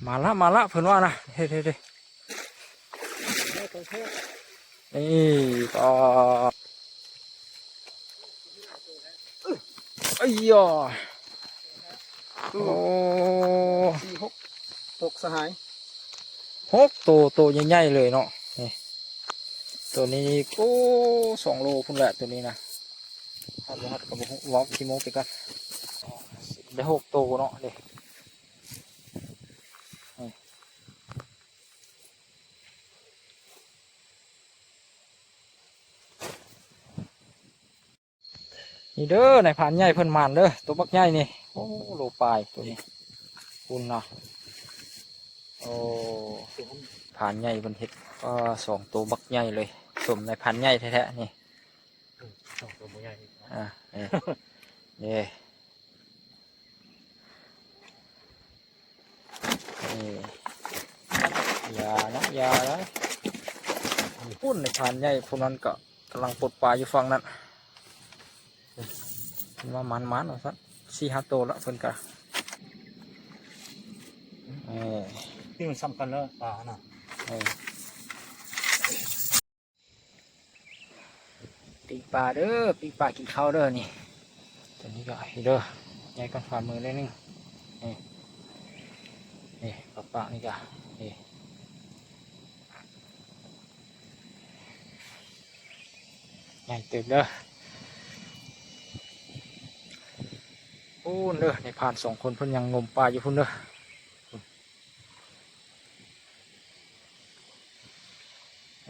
ມາລະ ມາລະ ເພິ່ນວ່ານະ ເຮັດ ເຮັດ ເຮັດ ນີ້ ປາ ໄອ້ຢາ ໂອ້ ສີ່ ຫົກ ຫົກສະຫາຍ ຫົກໂຕ ໂຕໃຫຍ່ໆເລີຍເນາະ ນີ້ ໂຕນີ້ ໂອ້ ສອງໂລພຸ້ນແຫຼະ ໂຕນີ້ນະ ຮອດບໍ່ຮອດກໍບໍ່ຮູ້ ເວົ້າຂີ້ໂມ້ໄປກ່ອນ ໄດ້ຫົກໂຕເນາະ ເດ້ ນີ້ ນີ້ເດີ ນາຍພານໃຫຍ່ເພິ່ນໝານເດີ ໂຕບັກໃຫຍ່ນີ້ ໂອ້ ໂລປາຍໂຕນີ້ ຄຸນນະ ໂອ້ ພານໃຫຍ່ເພິ່ນເຮັດ ເອີ ສອງໂຕບັກໃຫຍ່ເລີຍ ສົມນາຍພານໃຫຍ່ແທ້ໆ ນີ້ ສອງໂຕບໍ່ໃຫຍ່ ອ່າ ເອີ ເອີ. ນີ້ ຢ່ານະ ຢ່ານະ ພຸ້ນ ພານໃຫຍ່ຜູ້ນັ້ນກໍກຳລັງປົດປາຢູ່ຝັ່ງນັ້ນ ເພິ່ນວ່າໝານໆ ວ່າຊັ້ນ ສີ່ຫ້າໂຕລະ ເພິ່ນກໍ ເອີ ທີ່ມັນສ່ຳກັນເດີ ປານະ ເອີ. ປີ້ງປາເດີ ປີ້ງປາກິນເຂົ້າເດີນີ້ ຕົວນີ້ກໍເດີ ໃຫຍ່ກ່ອນຝ່າມືໜ້ອຍໜຶ່ງ ນີ້ ນີ້ປາປາກນີ້ກໍ ນີ້ ໃຫຍ່ເຕີບເດີ ພຸ້ນເດີ ນາຍພານສອງຄົນເພິ່ນຍັງງົມປາຢູ່ພຸ້ນເດີ.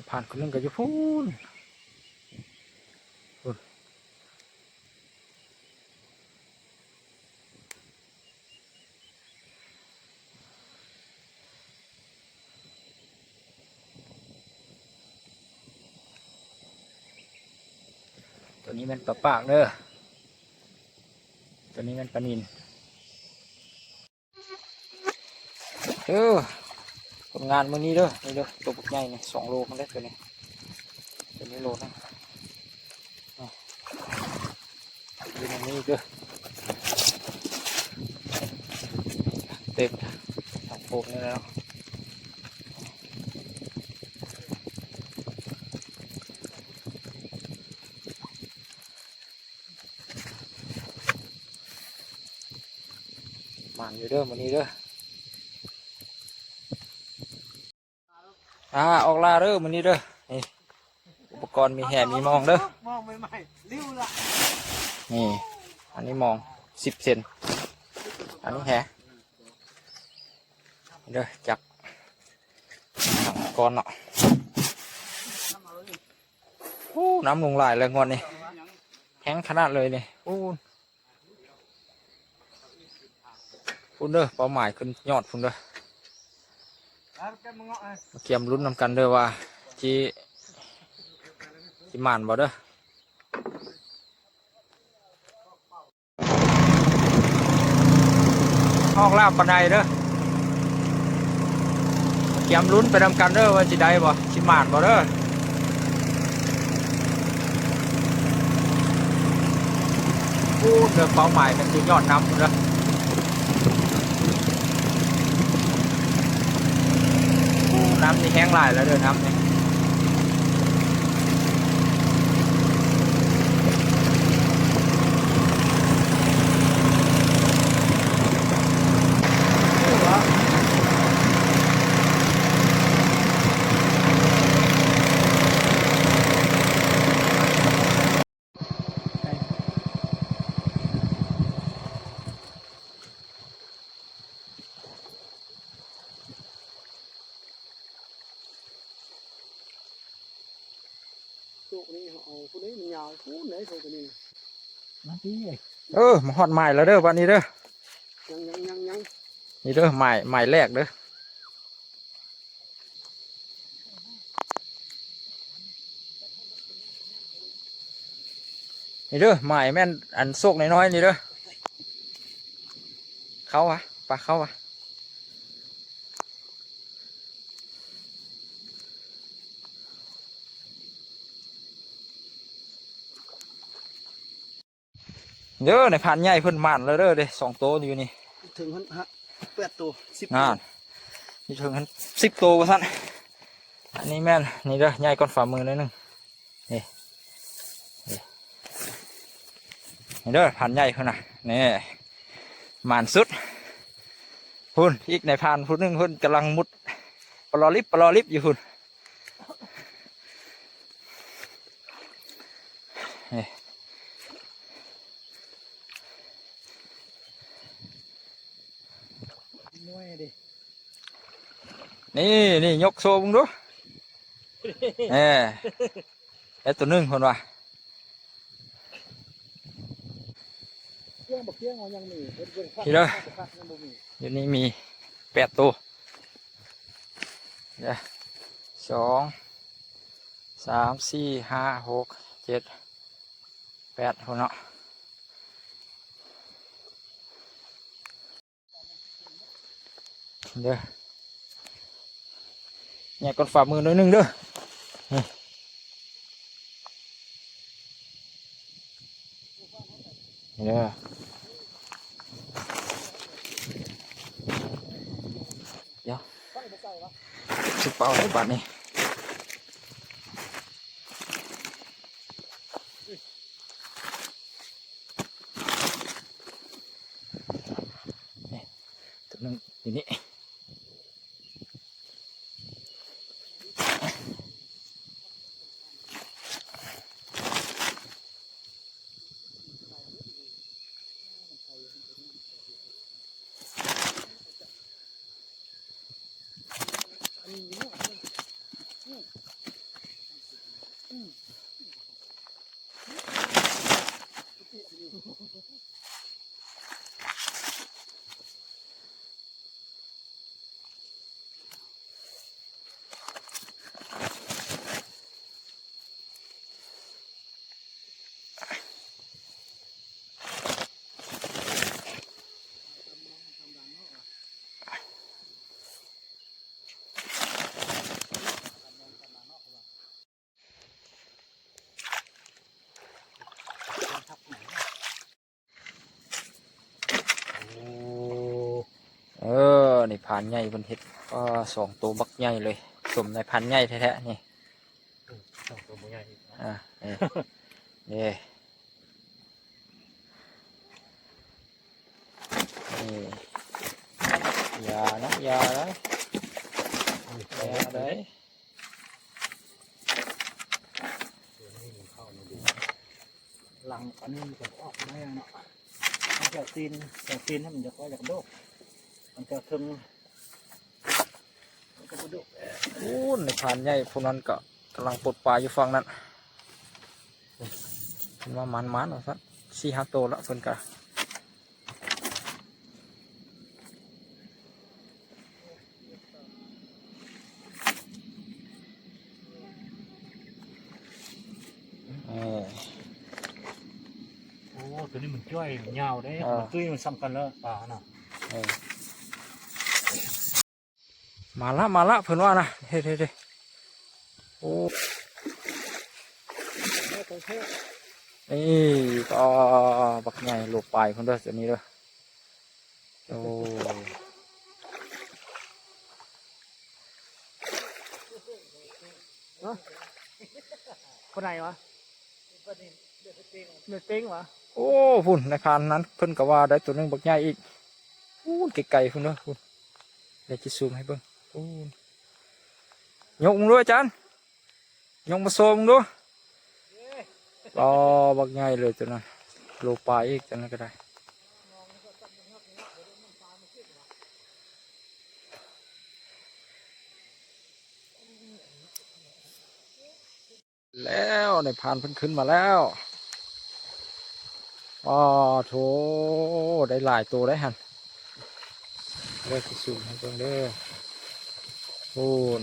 ພານຄົນໜຶ່ງກໍຢູ່ພຸ້ນ ພຸ້ນ ຕົວນີ້ແມ່ນປາປາກເດີ ຕົວນີ້ແມ່ນປານິນ. ເອີ ຜົນງານມື້ນີ້ເດີ ນີ້ເດີ ໂຕບັກໃຫຍ່ນີ້ ສອງໂລພຸ້ນເດ້ ໂຕນີ້ ໂຕນີ້ໂລໜຶ່ງ ນີ້ ຢູ່ໃນນີ້ເດີ ເຕັມທັງໂພງນີ້ແລ້ວ. ໝານຢູ່ເດີມື້ນີ້ເດີ ອ່າ ອອກລ່າເດີມື້ນີ້ເດີ ນີ້ ອຸປະກອນມີແຫມີມອງເດີ ມອງໃໝ່ໆ ລິ້ວລະ ນີ້ ອັນນີ້ມອງ ສິບເຊັນ ອັນນີ້ແຫ ເດີ ຈັກ ອຸປະກອນເນາະ. ໂອ້ ນ້ຳລົງຫຼາຍແລ້ວງວດນີ້ ແຮງຂະໜາດເລີຍນີ້ ໂອ້ ພຸ້ນເດີ ເປົ້າໝາຍຂຶ້ນຍອດພຸ້ນເດີ ກຽມລຸ້ນນຳກັນເດີວ່າ ຊິ ຊິໝານບໍ່ເດີ. ອອກລາວປານໃດເດີ ກຽມລຸ້ນໄປນຳກັນເດີວ່າຊິໄດ້ບໍ່ ຊິໝານບໍ່ເດີ ພຸ້ນເດີ ເປົ້າໝາຍແມ່ນຊິຍອດນ້ຳພຸ້ນເດີ ໂອ້ ນ້ຳນີ້ແຮງຫຼາຍແລ້ວເດີ ນ້ຳນີ້. ໂຊກນີ້ເຮົາເອົາພຸ້ນເດ້ ມັນຍາວພຸ້ນເດ້ ໂຊກຕົວນີ້ນະ ມາຕິ ເອີ ມາຮອດໝາຍແລ້ວເດີ ບາດນີ້ເດີ ຍັງໆໆໆ ນີ້ເດີ ໝາຍ ໝາຍແລກເດີ ນີ້ເດີ ໝາຍແມ່ນອັນໂຊກນ້ອຍໆນີ້ເດີ ເຂົ້າຫວາ ປາເຂົ້າຫວາ. ເດີ ນາຍພານໃຫຍ່ເພິ່ນໝານແລ້ວເດີ ເດ້ ສອງໂຕຢູ່ນີ້ ເຖິງຫັ້ນ ແປດໂຕ ສິບໂຕ ນັ້ນ ຢູ່ເທິງຫັ້ນສິບໂຕວ່າຊັ້ນ. ອັນນີ້ແມ່ນ ນີ້ເດີ ໃຫຍ່ກ່ອນຝ່າມືໜ້ອຍໜຶ່ງ. ນີ້ ນີ້ ນີ້ເດີ ພັນໃຫຍ່ພຸ້ນນະ ນີ້ ໝານສຸດ. ພຸ້ນ ອີກນາຍພານຜູ້ໜຶ່ງ ເພິ່ນກຳລັງມຸດປະລໍລິບ ປະລໍລິບຢູ່ພຸ້ນ. ນີ້ ນີ້ ນີ້ ຍົກໂຊເບິ່ງດູ. ເອີ ໄດ້ໂຕໜຶ່ງເພິ່ນວ່າ. ເຄື່ອງບໍ່ເຄື່ອງເຮົາຍັງມີ ເຮັດເບິ່ງ ນີ້ເດີ ຍັງບໍ່ມີ. ຢູ່ນີ້ມີແປດໂຕ. ເດີ ສອງ ສາມ ສີ່ ຫ້າ ຫົກ ເຈັດ ແປດພຸ້ນເນາະ. ເດີ ແຍກກ່ອນຝ່າມືໜ້ອຍໜຶ່ງເດີ. ນີ້ ນີ້ເດີ ດຽວ ຊິເປົ່າໃຫ້ບາດນີ້. ນີ້ ໂຕໜຶ່ງຢູ່ນີ້. ໂອ້ ເອີ ນີ້ພານໃຫຍ່ເພິ່ນເຮັດ ເອີ ສອງໂຕບັກໃຫຍ່ເລີຍ ສົມນາຍພານໃຫຍ່ແທ້ໆ ນີ້ ອືມ ສອງໂຕບໍ່ໃຫຍ່ອີກ ອ່າ ເອີ ເອີ ນີ້ ຢ່ານະ ຢ່ານະ ຢ່າໄດ໋. ຫຼັງອັນນີ້ມັນຈະອອກມາເນາະ ມັນຈະຕີນ ຈະຕີນໃຫ້ມັນຈະຄ່ອຍຢາກໂດດ ມັນຈະເທິງ ມັນຈະບໍ່ໂດດ. ໂອ້ ນາຍພານໃຫຍ່ຜູ້ນັ້ນກໍກຳລັງປົດປາຢູ່ຝັ່ງນັ້ນ ເພິ່ນວ່າໝານໆ ວ່າຊັ້ນ ສີ່ຫ້າໂຕລະເພິ່ນກໍ. ເອີ ໂອ້ ໂຕນີ້ມັນຈ້ອຍ ມັນຍາວເດ້ ເອີ ມັນຕຸ້ຍ ມັນສ່ຳກັນແລ້ວ ປານະ ເອີ. ມາລະ ມາລະ ເພິ່ນວ່ານະ ເຮັດ ເຮັດ ເຮັດ ໂອ້ ນີ້ກໍບັກໃຫຍ່ໂລປາຍພຸ້ນເດີ ໂຕນີ້ເດີ ໂອ້ ຮະ ຄົນໃດວະ? ເປັນເຕັງຫວາ? ໂອ້ ພຸ້ນ ນາຍພານນັ້ນເພິ່ນກໍວ່າໄດ້ໂຕໜຶ່ງບັກໃຫຍ່ອີກ ພຸ້ນ ໄກໆ ພຸ້ນເດີ ພຸ້ນ ດຽວຊິຊູມໃຫ້ເບິ່ງ ພຸ້ນ ຍົກເບິ່ງດູອາຈານ ຍົກມາໂຊເບິ່ງດູ ອໍ ບັກໃຫຍ່ເລີຍໂຕນັ້ນ ໂລປາຍອີກ ໂຕນັ້ນກໍໄດ້. ແລ້ວ ນາຍພານເພິ່ນຂຶ້ນມາແລ້ວ ອໍ ໂທ້ ໄດ້ຫຼາຍໂຕໄດ໋ຫັ້ນ ເດີ ຊິຊູມໃຫ້ເບິ່ງເດີ ພຸ້ນ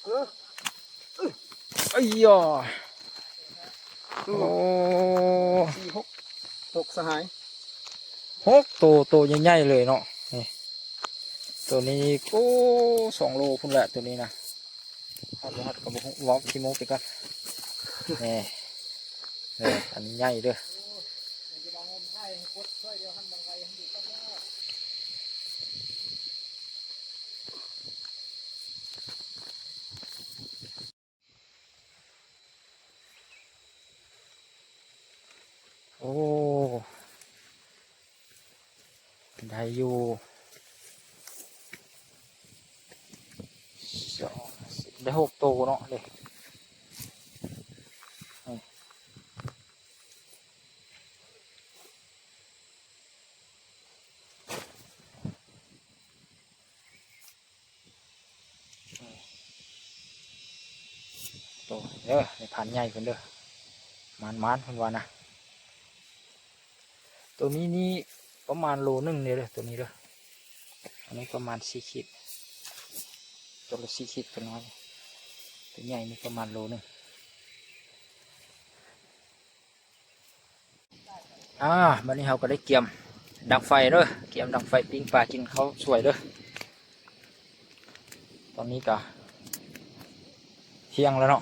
ເອີ ເອີ ໄອ້ຢາ ໂອ້ ສີ່ ຫົກ ຫົກສະຫາຍ ຫົກໂຕ ໂຕໃຫຍ່ໆເລີຍເນາະ ນີ້ ໂຕນີ້ ໂອ້ ສອງໂລພຸ້ນແຫຼະ ໂຕນີ້ນະ ຮອດບໍ່ຮອດກໍບໍ່ຮູ້ ເວົ້າຂີ້ໂມ້ໄປກ່ອນ ນີ້ ເ ເອີ ອັນນີ້ໃຫຍ່ເດີ້. ໂອ້ ໄດ້ຢູ່ ສອງ ໄດ້ຫົກໂຕເນາະເດ້. ໂຕເດີ້ ໃນພານໃຫຍ່ເພິ່ນເດີ້ ໝານໆ ເພິ່ນວ່ານະ. ໂຕນີ້ນີ້ປະມານໂລໜຶ່ງເດ້ ໂຕນີ້ເດີ້. ອັນນີ້ປະມານສີ່ຂີດ ໂຕລະສີ່ຂີດ ໂຕນ້ອຍ ໂຕໃຫຍ່ນີ້ປະມານໂລໜຶ່ງ. ອ່າ ບັດນີ້ເຮົາກໍໄດ້ກຽມດັງໄຟເດີ້ ກຽມດັງໄຟປີ້ງປາກິນເຂົ້າສວຍເດີ້. ຕອນນີ້ກໍທ່ຽງແລ້ວເນາະ.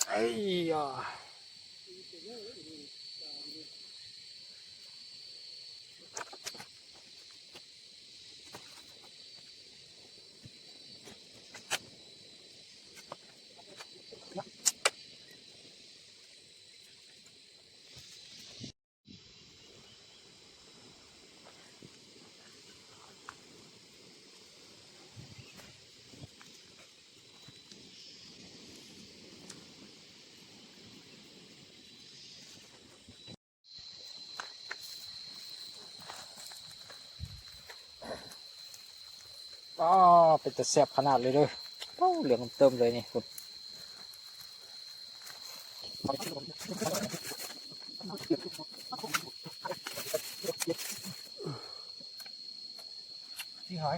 ໄອ້ຢາ. ອ້າ ເປັນຕາແຊບຂະໜາດເລີຍເດີ້. ໂອ້ ເຫຼືອງເຕີມເລີຍນີ້ພຸ້ນ. ທີ່ຫາຍ.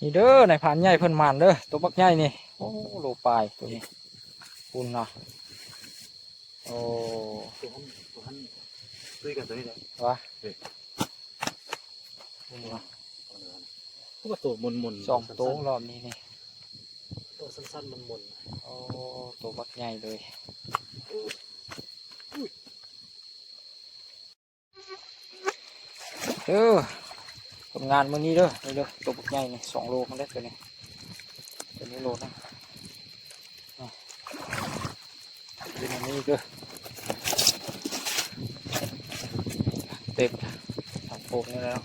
ນີ້ເດີ ນາຍພານໃຫຍ່ເພິ່ນໝານເດີ ໂຕບັກໃຫຍ່ນີ້. ໂອ້ ໂລປາຍໂຕນີ້ ພຸ້ນນະ. ໂອ້ ໂຕຫັ້ນ ໂຕຫັ້ນ ຕຸ້ຍກັນໂຕນີ້ເດ້ ວະ ເອີ ພຸ້ນນະ. ໂອ້ ໂຕມົນໆ ສອງໂຕ ສັ້ນໆ ລອບນີ້ນີ້ ໂຕສັ້ນໆ ມົນໆ. ໂອ້ ໂຕບັກໃຫຍ່ເລີຍ. ເດີ ຜົນງານມື້ນີ້ເດີ ນີ້ເດີ ໂຕບັກໃຫຍ່ນີ້ ສອງໂລພຸ້ນເດ້ ໂຕນີ້ ໂຕນີ້ໂລໜຶ່ງ. ອ່ະ ຢູ່ໃນນີ້ເດີ ເຕັມທາງໂພງນີ້ແລ້ວ.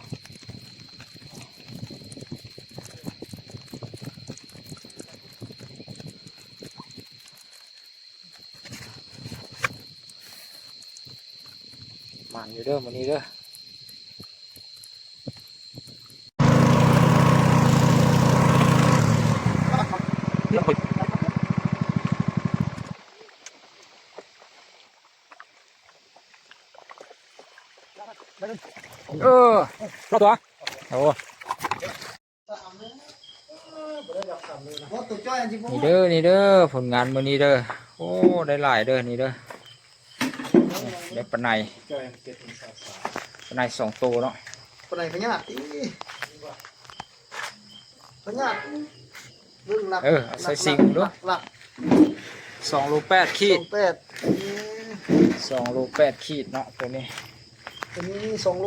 ໝານຢູ່ເດີມື້ນີ້ເດີ. ເອີ ລອບຕົວະ ໂອ້. ນີ້ເດີ ນີ້ເດີ ຜົນງານມື້ນີ້ເດີ. ໂອ້ ໄດ້ຫຼາຍເດີ ນີ້ເດີ ໄດ້ປາໄນ ປາໄນສອງໂຕເນາະ. ປາໄນພະຍາດຕິ ພະຍາດ ເບິ່ງຫຼັກ ເອີ ເອົາໃສ່ຊິງເບິ່ງດູ ຫຼັກ ສອງໂລແປດຂີດ ສອງໂລແປດ ສອງໂລແປດຂີດເນາະ ໂຕນີ້. ໂຕນີ້ສອງໂລ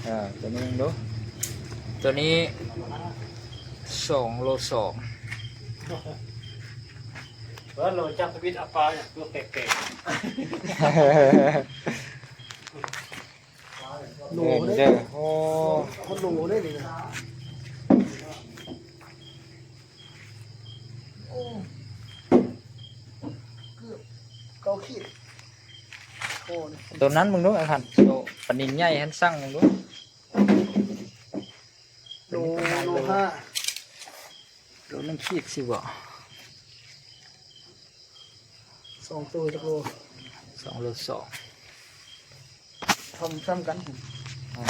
ເອີ ໂຕນີ້ເບິ່ງດູ ໂຕນີ້ສອງໂລສອງ. ເອີ ໂລຈັບທຳອິດ ເອົາປາຫຍັງຕົວແປກໆ ໂລເດ້ ເອີ ນີ້ເດີ ໂອ້ ໂລເດ້ນີ້ນະ. ໂອ້ ເກືອບເກົ້າຂີດ. ໂອ້ ໂຕນັ້ນເບິ່ງດູ ອາຄານ ໂຕປານິນໃຫຍ່ຫັ້ນ ຊັ່ງເບິ່ງດູ ໂລ ໂລຫ້າ ໂລໜຶ່ງຂີດຊິບໍ ສອງໂຕຈັກໂລ ສອງໂລສອງ. ທຳຊ້ຳກັນ ອ່າ